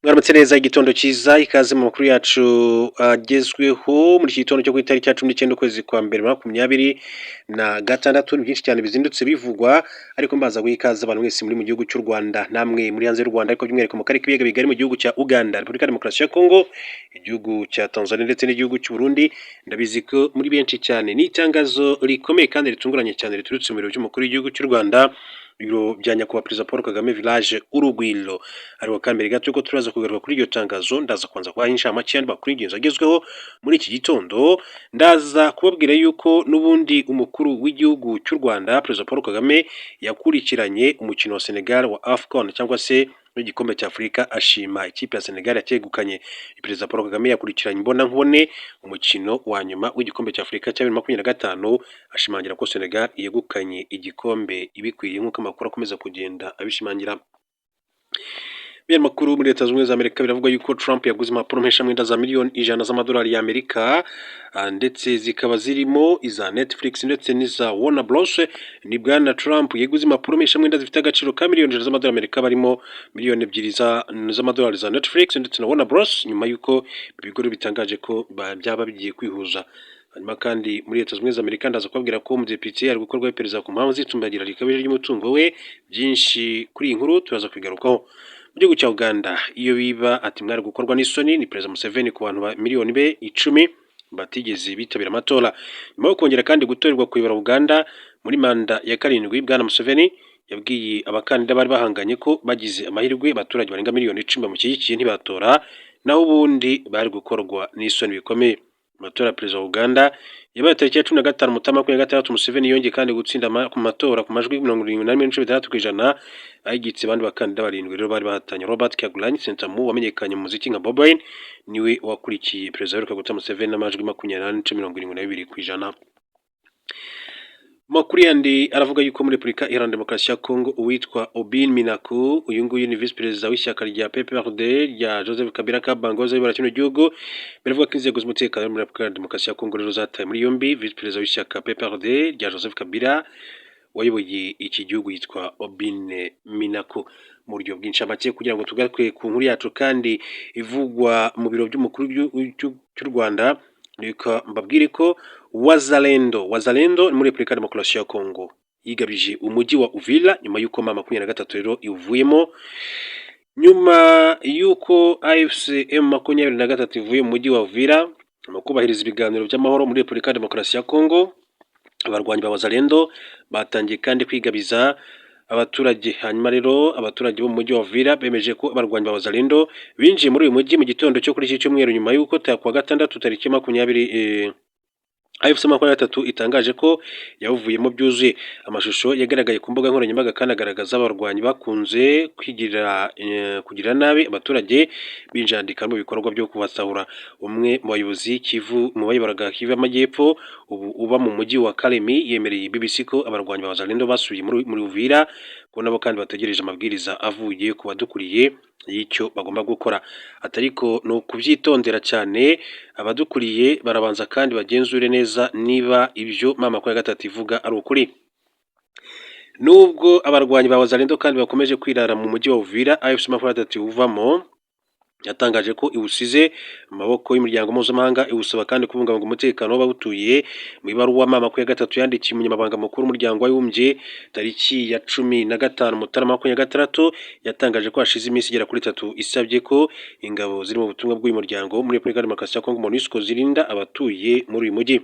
Mwaramutse neza, igitondo cyiza, ikaze mu makuru yacu agezweho muri iki gitondo cyo ku itariki ya 19 ukwezi kwa mbere 2026. Ni byinshi cyane bizindutse bivugwa, ariko mbaza guha ikaze abantu mwese muri mu gihugu cy'u Rwanda, namwe muri hanze y'u Rwanda, ariko by'umwihariko mu karere k'ibiyaga bigari, mu gihugu cya Uganda, Repubulika ya Demokarasi ya Kongo, igihugu cya Tanzania ndetse n'igihugu cy'u Burundi. Ndabizi ko muri benshi cyane. Ni itangazo rikomeye kandi ritunguranye cyane riturutse mu biro by'umukuru w'igihugu cy'u Rwanda, ibiro bya nyakubahwa Perezida Paul Kagame, Village Urugwiro. Ariko kandi mbere gato yuko turaza kugaruka kuri iryo tangazo, ndaza kubanza kubaha inshamake y'andi makuru y'ingenzi agezweho muri iki gitondo. Ndaza kubabwira yuko n'ubundi umukuru w'igihugu cy'u Rwanda, Perezida Paul Kagame, yakurikiranye umukino wa Senegal wa AFCON cyangwa se w'igikombe cya Afurika, ashima ikipe ya Senegal yacyegukanye. Perezida Paul Kagame yakurikiranye imbonankubone umukino wa nyuma w'igikombe cya Afurika cya 2025, ashimangira ko Senegal yegukanye igikombe ibikwiriye, nk'uko amakuru akomeza kugenda abishimangira. Makuru muri Leta Zunze Ubumwe za Amerika, biravuga yuko Trump yaguze impapuro mpeshamwenda za miliyoni 100 z'amadolari y'Amerika, ndetse zikaba zirimo iza Netflix ndetse n'iza Warner Bros. Ni bwana Trump yaguze impapuro mpeshamwenda zifite agaciro ka miliyoni 100 z'amadolari y'Amerika, barimo miliyoni 2 z'amadolari za Netflix ndetse na Warner Bros, nyuma y'uko ibigo bitangaje ko byaba bigiye kwihuza. Hanyuma kandi muri Leta Zunze Ubumwe za Amerika, ndaza kubabwira ko umudepite ari gukorwaho iperereza ku mpamvu z'itumbagira rikabije ry'umutungo we. Byinshi kuri iyi nkuru turaza kubigarukaho. Mu gihugu cya Uganda, iyo biba ati mwari gukorwa n'isoni, ni Perezida Museveni ku bantu ba miliyoni be 10 batigeze bitabira amatora. Nyuma yo kongera kandi gutorerwa kuyobora Uganda muri manda ya karindwi, bwana Museveni yabwiye abakandida bari bahanganye ko bagize amahirwe abaturage barenga miliyoni 10 bamushyigikiye ntibatora, naho ubundi bari gukorwa n'isoni bikomeye. Amatora ya perezida wa Uganda yabaye tariki ya 15 Mutarama 26. Museveni yongeye kandi gutsinda ku matora ku majwi 71.6%, ayigitse abandi bakandida barindwi rero bari bahatanye. Robert Kyagulanyi Ssentamu wamenyekanye mu muziki nka Bobi Wine niwe wakurikiye perezida Yoweri Kaguta Museveni n'amajwi 24.72%. Makuru yandi aravuga yuko muri Repubulika Iharanira Demokarasi ya Kongo, uwitwa Aubin Minaku, uyu nguyu ni visi perezida w'ishyaka rya PPRD rya Joseph Kabila Kabange uyobora kino gihugu. Biravuga ko inzego z'umutekano muri Repubulika Iharanira Demokarasi ya Kongo rero zataye muri yombi visi perezida w'ishyaka PPRD rya Joseph Kabila wayoboye iki gihugu, yitwa Aubin Minaku. Mu buryo bw'incamake, kugira ngo tugaruke ku nkuru yacu kandi ivugwa mu biro by'umukuru cy'u Rwanda, reka mbabwire ko Wazalendo muri Repubulika ya Demokarasi ya Kongo yigabije umujyi wa Uvira nyuma y'uko M23 rero iwuvuyemo. Nyuma y'uko AFC M23 ivuye mu mujyi wa Uvira mu kubahiriza ibiganiro by'amahoro muri Repubulika ya Demokarasi ya Kongo, abarwanyi ba Wazalendo batangiye kandi kwigabiza abaturage. Hanyuma rero abaturage bo mu mujyi wa Uvira bemeje ko abarwanyi ba Wazalendo binjiye muri uyu mujyi mu gitondo cyo kuri iki cyumweru, nyuma y'uko kuwa gatandatu tariki 20 AFC 23 itangaje ko yawuvuyemo byuzuye. Amashusho yagaragaye ku mbuga nkoranyambaga kandi agaragaza abarwanyi bakunze kwigirira kugirira nabi abaturage, binjandika mu bikorwa byo kubasahura. Umwe mu bayobozi Kivu, mu bayoboraga Kivu y'Amajyepfo, ubu uba mu mujyi wa Kalemi, yemereye BBC ko abarwanyi ba Wazalendo basubiye muri Uvira, ko nabo kandi bategereje amabwiriza avuye ku badukuriye y'icyo bagomba gukora. Ati: "Ariko ni ukubyitondera cyane, abadukuriye barabanza kandi bagenzure neza niba ibyo M23 ivuga ari ukuri." Nubwo abarwanyi ba Wazalendo kandi bakomeje kwirara mu mujyi wa Uvira, AFC 23 uvamo yatangaje ko iwusize mu maboko y'imiryango mpuzamahanga, iwusaba kandi kubungabunga umutekano w'abawutuye. Mu ibaruwa M23 yandikiye umunyamabanga mukuru w'umuryango w'abibumbye tariki ya 15 Mutarama 26, yatangaje ko hashize iminsi igera kuri 3 isabye ko ingabo ziri mu butumwa bw'uyu muryango muri Repubulika ya Demokarasi ya Kongo, MONUSCO, zirinda abatuye muri uyu mujyi.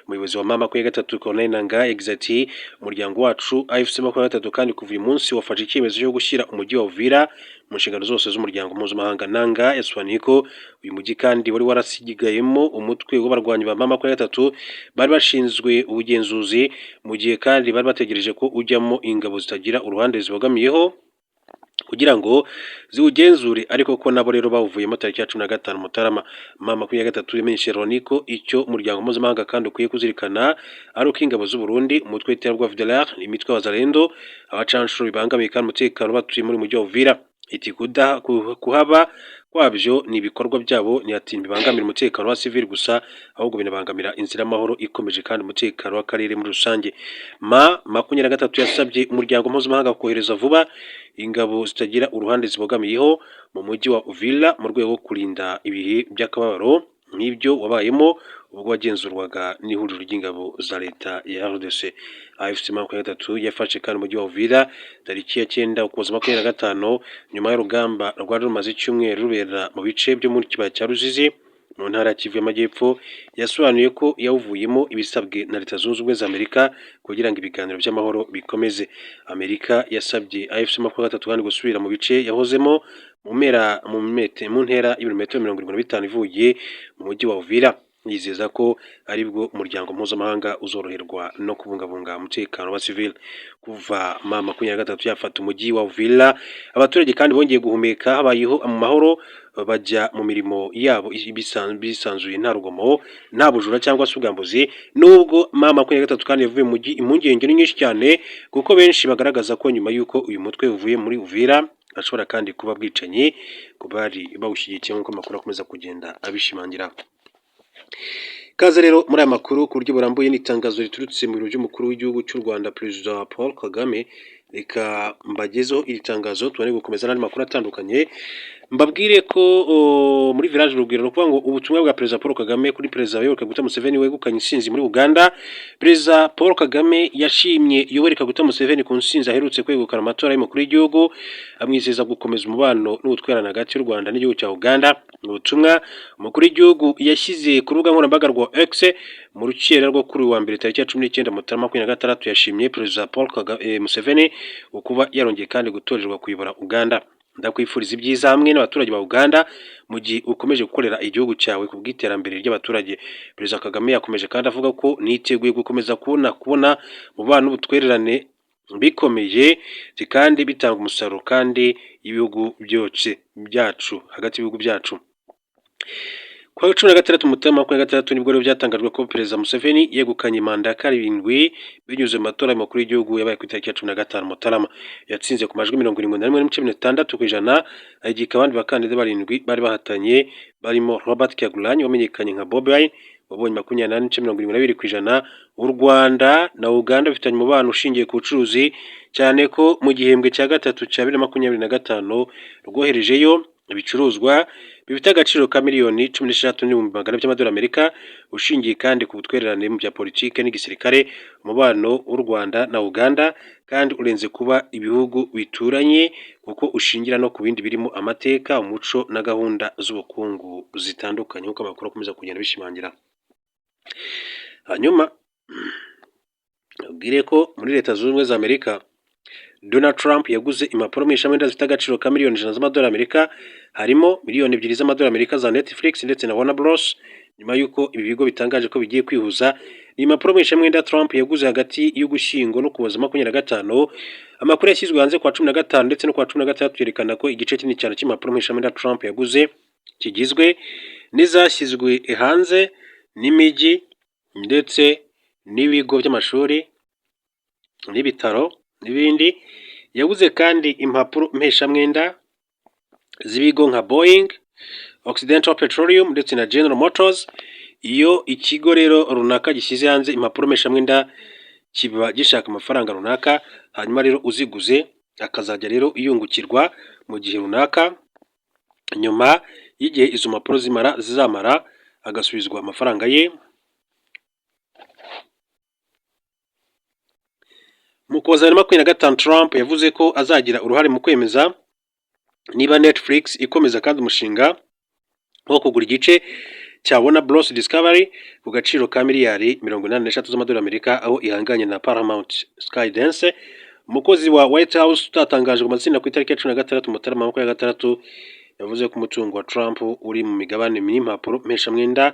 Umuyobozi wa M23, Corneille Nangaa, yagize ati: "Umuryango wacu AFC 23 kandi kuva uyu munsi wafashe icyemezo cyo gushyira umujyi wa Uvira mu nshingano zose z'umuryango mpuzamahanga." Nangaa yasobanuye ko uyu mujyi kandi wari warasigayemo umutwe w'abarwanyi ba M23 bari bashinzwe ubugenzuzi, mu gihe kandi bari bategereje ko ujyamo ingabo zitagira uruhande zibogamiyeho kugira ngo ziwugenzure, ariko ko nabo rero bawuvuyemo tariki ya 15 Mutarama. M23 yamenyesheje Loni ko icyo umuryango mpuzamahanga kandi ukwiye kuzirikana ari uko ingabo z'u Burundi, umutwe w'iterabwoba FDLR, imitwe ya Wazalendo, abacanshuro bibangamiye kandi umutekano batuye muri mujyi wa Uvira. Iti kuhaba kwabyo ni ibikorwa byabo, ati ntibibangamira umutekano wa civil gusa, ahubwo binabangamira inzira y'amahoro ikomeje kandi umutekano w'akarere muri rusange. M23 yasabye umuryango mpuzamahanga kohereza vuba ingabo zitagira uruhande zibogamiyeho mu mujyi wa Uvira mu rwego rwo kurinda ibihe by'akababaro nk'ibyo wabayemo ubwo wagenzurwaga n'ihuriro ry'ingabo za leta ya RDC. AFC 23 yafashe kandi umujyi wa Uvira tariki ya 9 Ukuboza 2025, nyuma y'urugamba rwari rumaze icyumweru rubera mu bice byo mu kibaya cya Ruzizi mu ntara ya Kivu y'Amajyepfo. Yasobanuye ko yawuvuyemo ibisabwe na Leta Zunze Ubumwe za Amerika kugira ngo ibiganiro by'amahoro bikomeze. Amerika yasabye AFC 23 kandi gusubira mu bice yahozemo mu mpera mu ntera y'ibirometero 75 ivuye mu mujyi wa Uvira, yizeza ko aribwo umuryango mpuzamahanga uzoroherwa no kubungabunga umutekano wa civil. Kuva M23 yafata umujyi wa Uvira, abaturage kandi bongeye guhumeka, habayeho mu mahoro, bajya mu mirimo yabo bisanzuye, nta rugomo, nta bujura cyangwa se ubwambuzi. Nubwo M23 kandi yavuye mu mujyi, impungenge ni nyinshi cyane, kuko benshi bagaragaza ko nyuma y'uko uyu mutwe uvuye muri Uvira ashobora kandi kuba bwicanyi ku bari bawushyigikiye, nk'uko amakuru akomeza kugenda abishimangira. Kaze rero muri aya makuru ku buryo burambuye. Ni itangazo riturutse mu biro by'umukuru w'igihugu cy'u Rwanda, Perezida Paul Kagame. Reka mbagezeho iri tangazo tubone gukomeza n'andi makuru atandukanye. Mbabwire ko muri Village Urugwiro, ni ukuvuga ngo ubutumwa bwa Perezida Paul Kagame kuri Perezida Yoweri Kaguta Museveni wegukanye intsinzi muri Uganda. Perezida Paul Kagame yashimye Yoweri Kaguta Museveni ku ntsinzi aherutse kwegukana amatora y'umukuru w'igihugu, amwizeza gukomeza umubano n'ubutwererane hagati y'u Rwanda n'igihugu cya Uganda. Mu butumwa umukuru w'igihugu yashyize ku rubuga nkoranyambaga rwa X mu rukerera rwo kuri uyu wa mbere tariki ya 19 Mutarama 2026, yashimye Perezida Paul Kagame Museveni kuba yarongeye kandi gutorerwa kuyobora Uganda. "Ndakwifuriza ibyiza hamwe n'abaturage ba Uganda mu gihe ukomeje gukorera igihugu cyawe ku bw'iterambere ry'abaturage." Perezida Kagame yakomeje kandi avuga ko "niteguye gukomeza kubona umubano n'ubutwererane bikomeye kandi bitanga umusaruro kandi y'ibihugu byose byacu, hagati y'ibihugu byacu." Ku wa 16 Mutarama 2026 nibwo rero byatangajwe ko Perezida Museveni yegukanye manda ya karindwi binyuze mu matora y'umukuru w'igihugu yabaye ku itariki ya 15 Mutarama. Yatsinze ku majwi 71.60%, ahigika abandi bakandida barindwi bari bahatanye, barimo Robert Kyagulanyi wamenyekanye nka Bobi Wine wabonye 24.72%. U Rwanda na Uganda bifitanye umubano ushingiye ku bucuruzi, cyane ko mu gihembwe cya gatatu cya 2025 rwoherejeyo ibicuruzwa bifite agaciro ka miliyoni 16.400 by'amadolari Amerika. Ushingiye kandi ku butwererane mu bya politike n'igisirikare, umubano w'u Rwanda na Uganda kandi urenze kuba ibihugu bituranye, kuko ushingira no ku bindi birimo amateka, umuco na gahunda z'ubukungu zitandukanye, nk'uko amakuru akomeza kugenda bishimangira. Hanyuma abwire ko muri Leta Zunze Ubumwe za Amerika Donald Trump yaguze impapuro mpeshamwenda zifite agaciro ka miliyoni 100 z'amadolari Amerika, harimo miliyoni 2 z'amadolari Amerika za Netflix ndetse na Warner Bros, nyuma y'uko ibi bigo bitangaje ko bigiye kwihuza. Ni impapuro mpeshamwenda Trump yaguze hagati y'Ugushyingo no Kuboza 2025. Amakuru yashyizwe hanze kwa 15 ndetse no kwa 16 yerekana ko igice kinini cyane cy'impapuro mpeshamwenda Trump yaguze kigizwe n'izashyizwe hanze n'imijyi ndetse n'ibigo by'amashuri n'ibitaro n'ibindi. Yaguze kandi impapuro mpeshamwenda z'ibigo nka Boeing, Occidental Petroleum ndetse na General Motors. Iyo ikigo rero runaka gishyize hanze impapuro mpeshamwenda, kiba gishaka amafaranga runaka, hanyuma rero uziguze akazajya rero yungukirwa mu gihe runaka, nyuma y'igihe izo mpapuro zimara zizamara agasubizwa amafaranga ye. Mu Ukuboza 2025, Trump yavuze ko azagira uruhare mu kwemeza niba Netflix ikomeza kandi umushinga wo kugura igice cya Warner Bros Discovery ku gaciro ka miliyari 83 z'amadolari Amerika, aho ihanganye na Paramount Skydance. Umukozi wa White House utatangajwe amazina ku itariki ya 16 Mutarama 2026 yavuze ko umutungo wa Trump uri mu migabane n'impapuro mpeshamwenda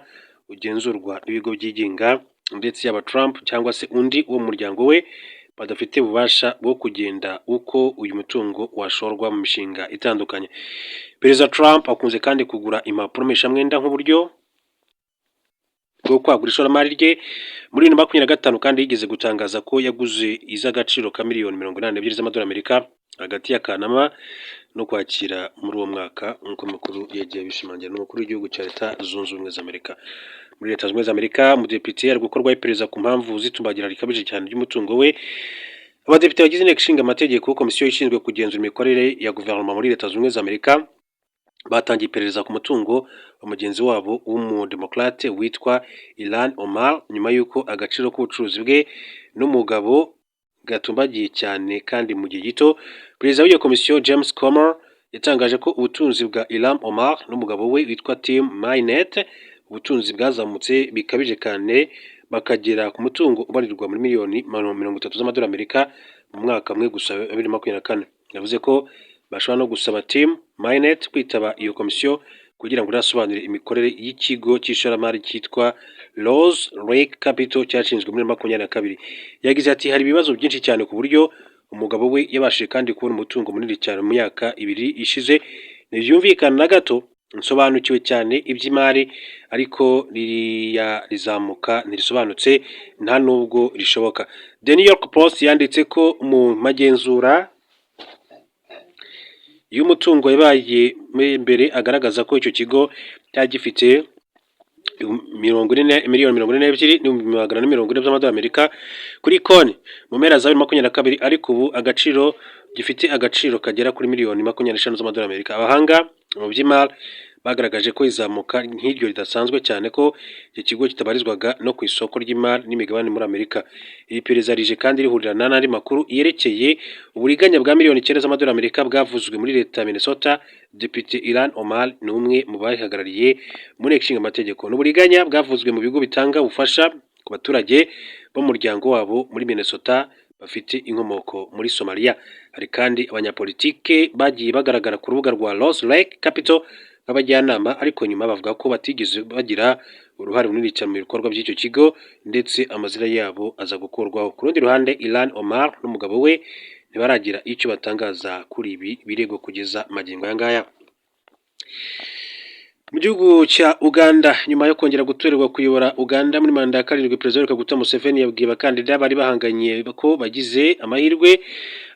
ugenzurwa n'ibigo byigenga, ndetse yaba Trump cyangwa se undi wo mu muryango we badafite ububasha bwo kugenda uko uyu mutungo washorwa mu mishinga itandukanye. Perezida Trump akunze kandi kugura impapuro mpeshamwenda nk'uburyo bwo kwagura ishoramari rye. Muri 2025 kandi yigeze gutangaza ko yaguze iz'agaciro ka miliyoni 82 z'amadolari Amerika hagati ya Kanama no Kwakira muri uwo mwaka, nk'uko amakuru yagiye abishimangira n'umukuru w'igihugu cya Leta Zunze Ubumwe za Amerika. Muri Leta Zunze Ubumwe za Amerika, umudepite ari gukorwaho iperereza ku mpamvu z'itumbagira rikabije cyane ry'umutungo we. Abadepite bagize Inteko Ishinga Amategeko, komisiyo ishinzwe kugenzura imikorere ya guverinoma muri Leta Zunze Ubumwe za Amerika, batangiye iperereza ku mutungo wa mugenzi wabo w'umudemokrate witwa Ilhan Omar, nyuma y'uko agaciro k'ubucuruzi bwe n'umugabo gatumbagiye cyane kandi mu gihe gito. Perezida w'iyo komisiyo, James Comer, yatangaje ko ubutunzi bwa Ilhan Omar n'umugabo we witwa Tim Mynett, ubutunzi bwazamutse bikabije cyane, bakagera ku mutungo ubarirwa muri miliyoni 30 z'amadolari Amerika mu mwaka umwe gusa wa 2024. Yavuze ko bashobora no gusaba Tim Mynett kwitaba iyo komisiyo kugira ngo inasobanure imikorere y'ikigo cy'ishoramari cyitwa Rose Lake Capital cyashinzwe muri 22. Yagize ati: "Hari ibibazo byinshi cyane ku buryo umugabo we yabashije kandi kubona umutungo munini cyane mu myaka 2 ishize. Ntibyumvikana na gato. Nsobanukiwe cyane iby'imari, ariko ririya rizamuka ntirisobanutse, nta nubwo rishoboka." The New York Post yanditse ko mu magenzura y'umutungo yabaye mbere agaragaza ko icyo kigo cyari gifite 40, miliyoni 44,440 by'amadolari Amerika kuri konti mu mpera za 2022, ariko ubu agaciro gifite agaciro kagera kuri miliyoni 25 z'amadolari Amerika. Abahanga mu by'imari bagaragaje ko izamuka nk'iryo ridasanzwe cyane, ko iki kigo kitabarizwaga no ku isoko ry'imari n'imigabane muri Amerika. Iri perereza rije kandi rihurirana n'andi makuru yerekeye uburiganya bwa miliyoni 9 z'amadolari Amerika bwavuzwe muri leta ya Minnesota. Depite Ilhan Omar ni umwe mu bayihagarariye mu nteko ishinga amategeko. Ni uburiganya bwavuzwe mu bigo bitanga ubufasha ku baturage bo mu muryango wabo muri Minnesota bafite inkomoko muri Somalia. Hari kandi abanyapolitike bagiye bagaragara ku rubuga rwa Rose Lake Capital nk'abajyanama, ariko nyuma bavuga ko batigeze bagira uruhare runini cyane mu bikorwa by'icyo kigo, ndetse amazina yabo aza gukurwaho. Ku rundi ruhande, Ilhan Omar n'umugabo we ntibaragira icyo batangaza kuri ibi birego kugeza magingo aya ngaya. Mu gihugu cya Uganda, nyuma yo kongera gutorerwa kuyobora Uganda muri manda ya karindwi, Perezida Yoweri Kaguta Museveni yabwiye abakandida bari bahanganye ko bagize amahirwe,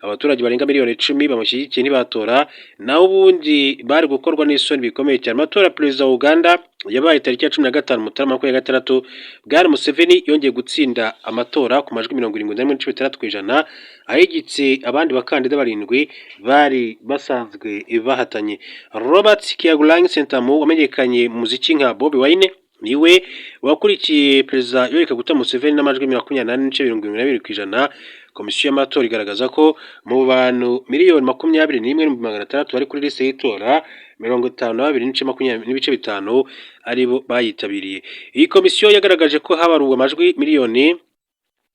abaturage barenga miliyoni 10 bamushyigikiye ntibatora, naho ubundi bari gukorwa n'isoni bikomeye cyane. Amatora ya perezida wa Uganda yabaye tariki ya 15 Mutarama 26. Bwana Museveni yongeye gutsinda amatora ku majwi 71.6%, ahigitse abandi bakandida barindwi bari basanzwe bahatanye. Robert Kyagulanyi Ssentamu, wamenyekanye mu muziki nka Bobi Wine, niwe wakurikiye Perezida Yoweri Kaguta Museveni n'amajwi 24.72%. Komisiyo y'amatora igaragaza ko mu bantu miliyoni 21,600 bari kuri liste y'itora, 52 n'ibice 20.5 aribo bayitabiriye. Iyi komisiyo yagaragaje ko habaruwe amajwi miliyoni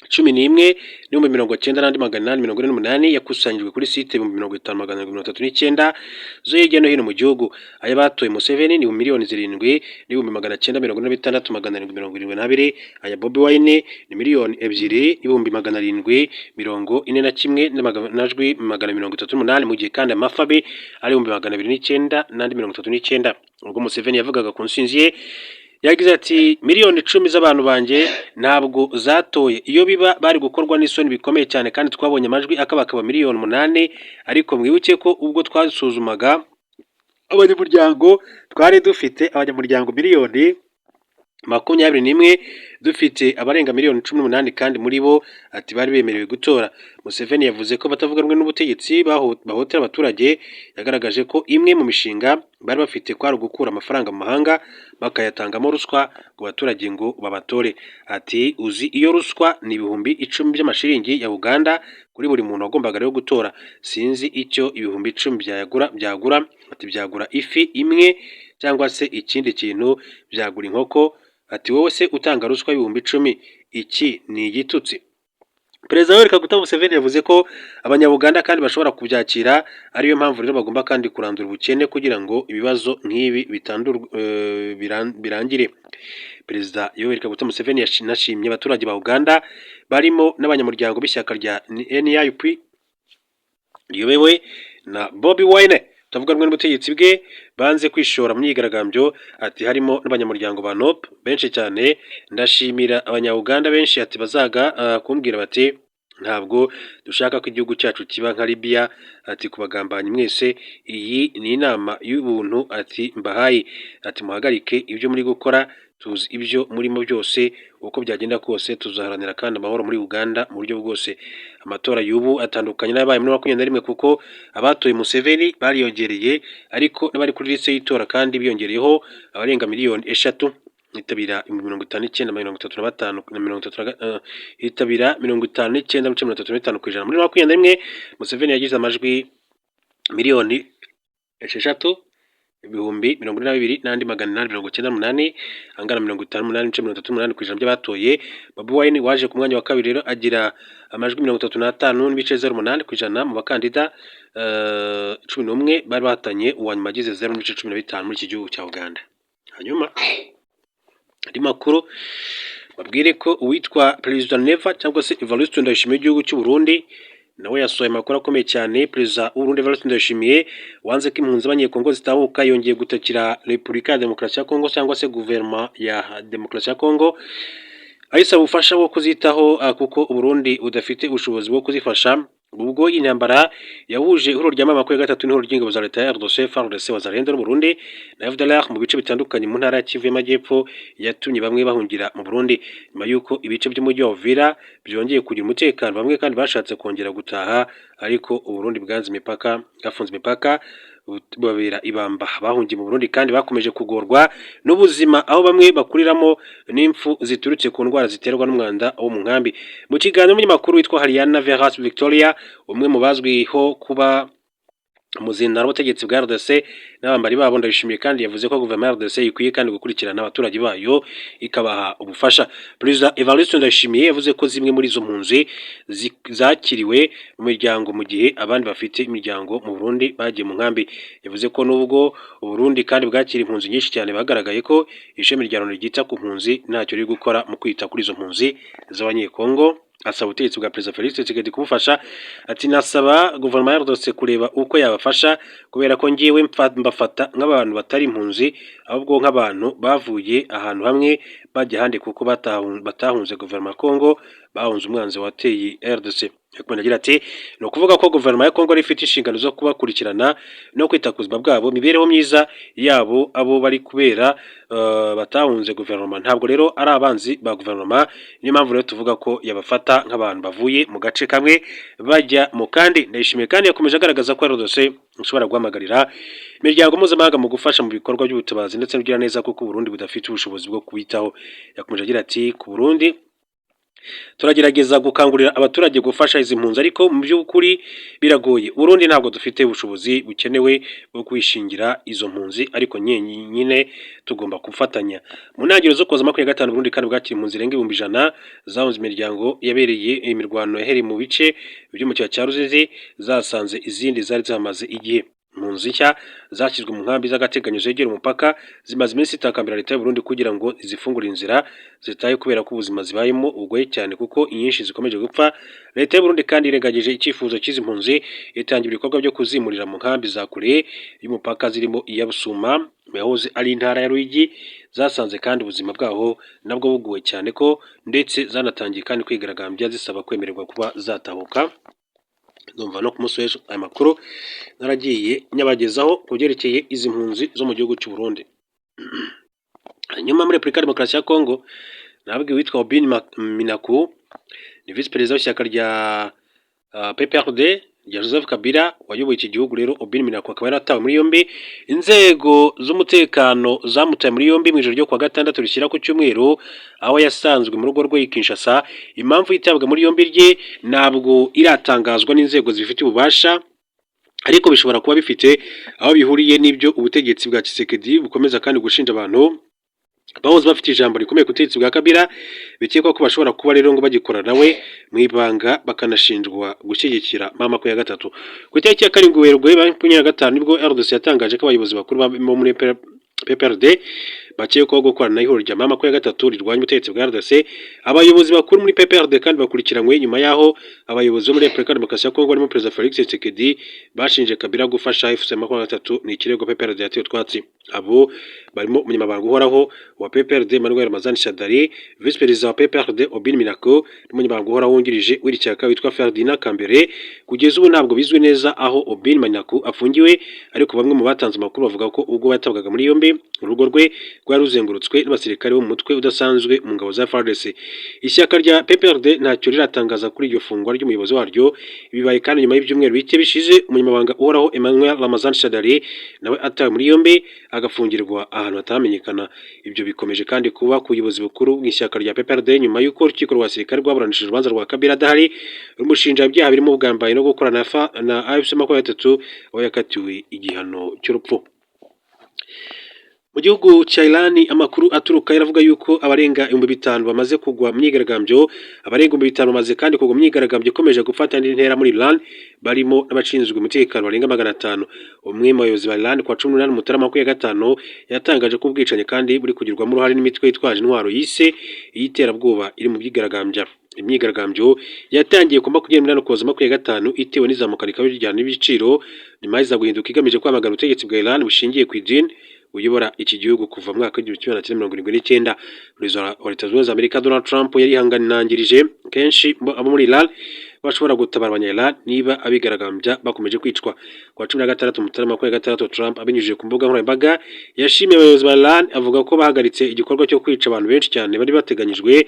11,094 848 yakusanyijwe kuri site 50,739 zo hirya no hino mu gihugu. Aya batoye Museveni ni miliyoni 7,946,772. Aya Bobi Wine ni miliyoni 2,741 n'amajwi 438, mu gihe kandi Amafabi ari 209,039 n'andi 39. Ubwo Museveni yavugaga ku ntsinzi ye, yagize ati: "Miliyoni 10 z'abantu banjye ntabwo zatoye. Iyo biba bari gukorwa n'isoni bikomeye cyane, kandi twabonye amajwi akabakaba miliyoni 8. Ariko mwibuke ko ubwo twasuzumaga abanyamuryango, twari dufite abanyamuryango miliyoni 21, dufite abarenga miliyoni 18, kandi muri bo," ati, "bari bemerewe gutora." Museveni yavuze ko batavuga rumwe n'ubutegetsi bahotera abaturage. Yagaragaje ko imwe mu mishinga bari bafite kwari ugukura amafaranga mu mahanga bakayatangamo ruswa ngo abaturage ngo babatore. Ati: "Uzi iyo ruswa ni 10,000 by'amashiringi ya Uganda kuri buri muntu wagombaga rero gutora. Sinzi icyo 10,000 byagura." Ati: "Byagura ifi imwe cyangwa se ikindi kintu, byagura inkoko." Ati: "Wowe se utanga ruswa y'10,000, iki ni igitutsi." Perezida Yoweri Kaguta Museveni yavuze ko Abanyabuganda kandi bashobora kubyakira, ariyo mpamvu rero bagomba kandi kurandura ubukene kugira ngo ibibazo nk'ibi birangire. Perezida Yoweri Kaguta Museveni yanashimye abaturage ba Uganda barimo n'abanyamuryango b'ishyaka rya NUP riyobowe na Bobi Wine. batavuga rumwe n'ubutegetsi bwe banze kwishora mu myigaragambyo, ati harimo n'abanyamuryango ba NUP benshi cyane. Ndashimira Abanya-Uganda benshi, ati bazaga kumbwira bati ntabwo dushaka ko igihugu cyacu kiba nka Libya. Ati ku bagambanyi mwese, iyi ni inama y'ubuntu, ati mbahaye, ati muhagarike ibyo muri gukora, tuzi ibyo murimo byose. Uko byagenda kose tuzaharanira kandi amahoro muri Uganda mu buryo bwose. Amatora y'ubu atandukanye n'ayabaye muri 21 kuko abatoye Museveni bariyongereye, ariko n'abari kuri liste y'itora kandi biyongereyeho abarenga miliyoni 3, hitabira 59,000 35 na 30 hitabira 59.35%. Muri 21 Museveni yagize amajwi miliyoni 6 42,898 angana 58.38% by'abatoye. Bobi Wine waje ku mwanya wa kabiri rero agira amajwi 35.08% mu bakandida 11 bari bahatanye. Uwa nyuma agize 0.15 muri iki gihugu cya Uganda. Hanyuma andi makuru, babwire ko uwitwa Perezida Neva cyangwa se Evariste Ndayishimiye w'igihugu cy'u Burundi nawe yasohoye amakuru akomeye cyane. Perezida w'Uburundi Evariste Ndayishimiye wanze ko impunzi z'Abanyekongo zitahuka yongeye gutakira Repubulika ya Demokarasi ya Kongo cyangwa se guverinoma ya Demokarasi ya Kongo, ayisaba ubufasha bwo kuzitaho kuko Uburundi budafite ubushobozi bwo kuzifasha. Ubwo intambara yahuje ihuriro rya M23 n'ihuriro ry'ingabo za leta ya RDC, FARDC, Wazalendo n'Uburundi na FDLR mu bice bitandukanye mu ntara ya Kivu y'Amajyepfo yatumye bamwe bahungira mu Burundi. Nyuma y'uko ibice by'umujyi wa Uvira byongeye kugira umutekano, bamwe kandi bashatse kongera gutaha, ariko Uburundi bwanze imipaka, bwafunze imipaka, bubabera ibamba. Bahungiye mu Burundi kandi bakomeje kugorwa n'ubuzima, aho bamwe bakuriramo n'impfu ziturutse ku ndwara ziterwa n'umwanda wo mu nkambi. Mu kiganiro n'umunyamakuru witwa Hariana Veras Victoria, umwe mu bazwiho kuba umuzindaro w'ubutegetsi bwa RDC n'abambari babo, Ndayishimiye kandi yavuze ko guverinoma ya RDC ikwiye kandi gukurikirana abaturage bayo ikabaha ubufasha. Perezida Evariste Ndayishimiye yavuze ko zimwe muri izo mpunzi zakiriwe mu miryango, mu gihe abandi bafite imiryango mu Burundi bagiye mu nkambi. Yavuze ko nubwo Uburundi kandi bwakira impunzi nyinshi cyane, bagaragaye ko ishami rya Loni ryita ku mpunzi ntacyo riri gukora mu kwita kuri izo mpunzi z'Abanyekongo. Asaba ubutegetsi bwa Perezida Felix Tshisekedi kumufasha. Ati nasaba guverinoma ya RDC kureba uko yabafasha, kubera ko ngiwe mbafata nk'abantu batari impunzi, ahubwo nk'abantu bavuye ahantu hamwe bajya ahandi, kuko batahunze guverinoma ya Kongo, bahunze umwanzi wateye RDC. Yakomeje agira ati ni ukuvuga ko guverinoma ya Kongo ifite inshingano zo kubakurikirana no kwita ku buzima bwabo, imibereho myiza yabo, abo bari kubera batahunze guverinoma. Ntabwo rero ari abanzi ba guverinoma. Niyo mpamvu rero tuvuga ko yabafata nk'abantu bavuye mu gace kamwe bajya mu kandi. Ndayishimiye kandi yakomeje agaragaza ko RDC ishobora guhamagarira imiryango mpuzamahanga mu gufasha mu bikorwa by'ubutabazi ndetse neza, kuko Burundi budafite ubushobozi bwo kubitaho. Yakomeje agira ati ku Burundi turagerageza gukangurira abaturage gufasha izi mpunzi, ariko mu by'ukuri biragoye. Burundi ntabwo dufite ubushobozi bukenewe bwo kwishingira izo mpunzi, ariko nyine tugomba gufatanya. Mu ntangiriro zo kuza 25, Burundi kandi bwakira impunzi zirenga 100,000 zahunze imiryango yabereye imirwano yahereye mu bice byo mu kibaya cya Ruzizi, zasanze izindi zari zihamaze igihe. Impunzi nshya zashyizwe mu nkambi z'agateganyo zegera umupaka zimaze iminsi zitakambira leta y'u Burundi kugira ngo izifungure inzira zitahe, kubera ko ubuzima zibayemo bugoye cyane, kuko inyinshi zikomeje gupfa. Leta y'u Burundi kandi irengagije icyifuzo cy'izi mpunzi, itangira ibikorwa byo kuzimurira mu nkambi za kure y'umupaka zirimo iya Busuma yahoze ari intara ya Ruyigi. Zasanze kandi ubuzima bwaho nabwo bugoye cyane, ko ndetse zanatangiye kandi kwigaragambya zisaba kwemererwa kuba zatahuka. Ndumva no ku munsi w'ejo aya makuru naragiye nyabagezaho ku byerekeye izi mpunzi zo mu gihugu cy'u Burundi. Hanyuma muri Repubulika ya Demokarasi ya Kongo, nabwiwe witwa Aubin Minaku, ni visi perezida w'ishyaka rya PPRD rya Joseph Kabila wayoboye iki gihugu. Rero Aubin Minaku akaba yaratawe muri yombi. Inzego z'umutekano zamutaye muri yombi mu ijoro ryo kuwa gatandatu rishyira ku cyumweru, aho yasanzwe mu rugo rwe i Kinshasa. Impamvu yitabwa muri yombi rye ntabwo iratangazwa n'inzego zibifitiye ububasha, ariko bishobora kuba bifite aho bihuriye n'ibyo ubutegetsi bwa Tshisekedi bukomeza kandi gushinja abantu bahoze bafite ijambo rikomeye ku butegetsi bwa Kabila, bikekwa ko bashobora kuba rero ngo bagikora nawe mu ibanga, bakanashinjwa gushyigikira M23. Ku itariki ya 7 Werurwe 2025 nibwo RDC yatangaje ko abayobozi bakuru bo muri PPRD Bakekwaho gukorana na ihuriro rya M23 rirwanya ubutegetsi bwa RDC. Abayobozi bakuru muri PPRD kandi bakurikiranywe nyuma y'aho abayobozi bo muri Repubulika ya Demokarasi ya Kongo barimo Perezida Felix Tshisekedi bashinje Kabila gufasha AFC M23. Ni ikirego PPRD yateye utwatsi. Abo barimo umunyamabanga uhoraho wa PPRD Emmanuel Ramazani Shadary, Vice Perezida wa PPRD Aubin Minaku n'umunyamabanga uhoraho wungirije w'iri shyaka witwa Ferdinand Kambere. Kugeza ubu ntabwo bizwi neza aho Aubin Minaku afungiwe, ariko bamwe mu batanze amakuru bavuga ko ubwo yatabwaga muri yombi urugo rwe rwari ruzengurutswe n'abasirikare bo mu mutwe udasanzwe mu ngabo za FARDC. Ishyaka rya PPRD ntacyo riratangaza kuri iryo fungwa ry'umuyobozi waryo. Bibaye kandi nyuma y'ibyumweru bike bishize umunyamabanga uhoraho Emmanuel Ramazani Shadary nawe atawe muri yombi, agafungirwa ahantu hataramenyekana. Ibyo bikomeje kandi kuba ku buyobozi bukuru bw'ishyaka rya PPRD nyuma y'uko urukiko rwa sirikare rwaburanishije urubanza rwa Kabila adahari, rumushinja ibyaha birimo ubugambanyi no gukorana na AFC 23, aho yakatiwe igihano cy'urupfu. Mu gihugu cya Iran, amakuru aturuka aravuga yuko abarenga 5000 bamaze kugwa mu myigaragambyo. Abarenga 5000 bamaze kandi kugwa mu myigaragambyo ikomeje gufata indi ntera muri Iran, barimo n'abashinzwe umutekano barenga 500. Umwe mu bayobozi ba Iran ku wa 18 Mutarama 25 yatangaje ko ubwicanyi kandi buri kugirwamo uruhare n'imitwe yitwaje intwaro yise iy'iterabwoba iri mu byigaragambya. Imyigaragambyo yatangiye ku 28 Ukuboza 25, itewe n'izamuka rikabije ryane n'ibiciro, nyuma iza guhinduka igamije kwamagana ubutegetsi bwa Iran bushingiye ku idini uyobora iki gihugu kuva mu mwaka w'1979. Perezida wa Leta Zunze Ubumwe za Amerika Donald Trump yarihanganangirije kenshi abo muri Iran bashobora gutabara abanya-Iran niba abigaragambya bakomeje kwicwa. Ku wa 16 Mutarama 26, Trump abinyujije ku mbuga nkoranyambaga yashimiye abayobozi ba Iran, avuga ko bahagaritse igikorwa cyo kwica abantu benshi cyane bari bateganyijwe.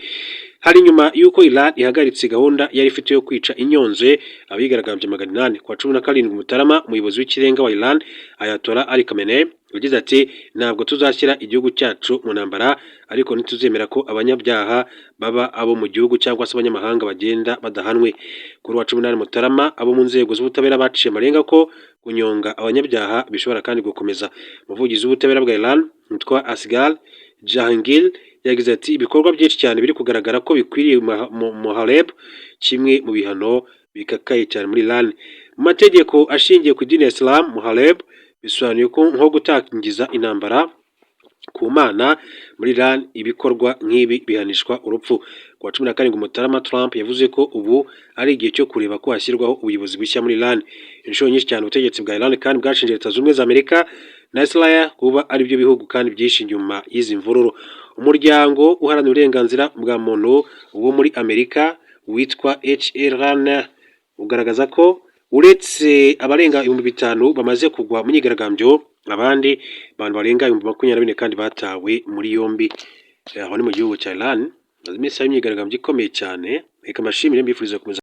Hari nyuma y'uko Iran ihagaritse gahunda yari ifite yo kwica inyonze abigaragambya 800. Ku wa 17 Mutarama, umuyobozi w'ikirenga wa Iran Ayatollah Ali Khamenei yagize ati: "Ntabwo tuzashyira igihugu cyacu mu ntambara, ariko ntituzemera ko abanyabyaha baba abo mu gihugu cyangwa se abanyamahanga bagenda badahanwe." Kuri wa 18 Mutarama, abo mu nzego z'ubutabera baciye amarenga ko kunyonga abanyabyaha bishobora kandi gukomeza. Umuvugizi w'ubutabera bwa Iran witwa Asghar Jahangir yagize ati: "Ibikorwa byinshi cyane biri kugaragara ko bikwiriye mu Mohareb, kimwe mu bihano bikakaye cyane muri Iran." Mu mategeko ashingiye ku idini ya Islam, Mohareb bisobanuye ko nko gutangiza intambara ku Mana. Muri Iran ibikorwa nk'ibi bihanishwa urupfu. Ku wa 17 Mutarama, Trump yavuze ko ubu ari igihe cyo kureba ko hashyirwaho ubuyobozi bushya muri Iran. Inshuro nyinshi cyane ubutegetsi bwa Iran kandi bwashinje Leta Zunze Ubumwe za Amerika na Israel kuba ari byo bihugu kandi byinshi inyuma y'izi mvururu. Umuryango uharanira uburenganzira bwa muntu wo muri Amerika witwa HRN ugaragaza ko uretse abarenga 5000 bamaze kugwa mu myigaragambyo, abandi bantu barenga 24,000 kandi batawe muri yombi. Aho ni mu gihugu cya Iran, maze iminsi hari imyigaragambyo ikomeye cyane. Reka mbashimire, mbifuriza gukomeza.